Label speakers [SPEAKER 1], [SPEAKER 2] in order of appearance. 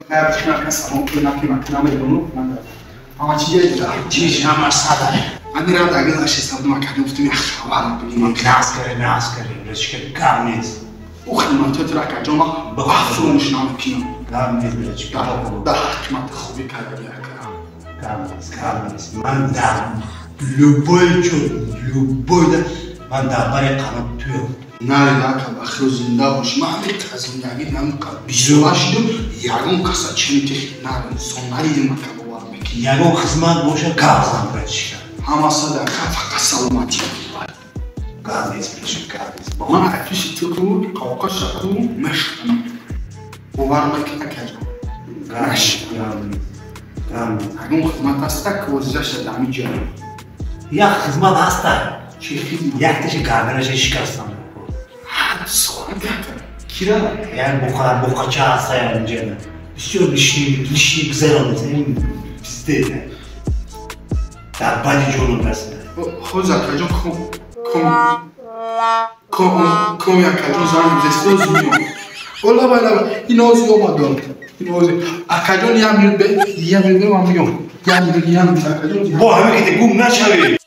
[SPEAKER 1] Хайр, салом кунам, ки намедонам. Ама чӣ ҷой дора?
[SPEAKER 2] Чиш ҳамаш садаре.
[SPEAKER 1] Ами рад агар нашистам, ма кардем, гуфтем як хабар бигирем.
[SPEAKER 2] Наз каре, наз каре, братишка, гап нест.
[SPEAKER 1] Ӯ хидматҳои акаҷон ма фуромӯш намекунам.
[SPEAKER 2] Гап нест, братишка.
[SPEAKER 1] Дар ҳаққи хубӣ кардаги, ака.
[SPEAKER 2] Гап нест, гап нест. Ман дар любой чо, любой да ман дар бари қанот туям.
[SPEAKER 1] Наре, ака, ба хел зинда бош. Ман ҳамин зиндагӣ ҳамин бисола шидам, ягон каса чени техи наре инсон надидем, ака, бовар мекунӣ.
[SPEAKER 2] Ягон хизмат боша, гап зан, братишка.
[SPEAKER 1] Ҳама сада, ака, фақат саломатӣ.
[SPEAKER 2] Гап нест, братишка, гап нест.
[SPEAKER 1] Ман пиши ту қавқа шаку мешканам, бовар мекунӣ, акаҷон?
[SPEAKER 2] Гап нест, гап нест.
[SPEAKER 1] Ягон хизмат ҳаста, ки возизаша дар ҳамин ҷо?
[SPEAKER 2] Як хизмат ҳаста.
[SPEAKER 1] Чӣ хизмат?
[SPEAKER 2] Якташа гарданаша шикастам.
[SPEAKER 1] Сухан, кира?
[SPEAKER 2] Як буқа, буқача ҳаста инҷа. Бисёр лишний, лишний гузаронед. Пизде. Дар бади ҷонам расида.
[SPEAKER 1] Ҳозир, акаҷон, ком ком ком ком, акаҷон, занг зестоз миём. Ола бала, ин ҳозир омадам. Ин ҳозир, акаҷон, як минут бе, як минут бе, ман миём. Як минут, як минут, акаҷон.
[SPEAKER 2] Бо ҳамин ки гум нашавӣ.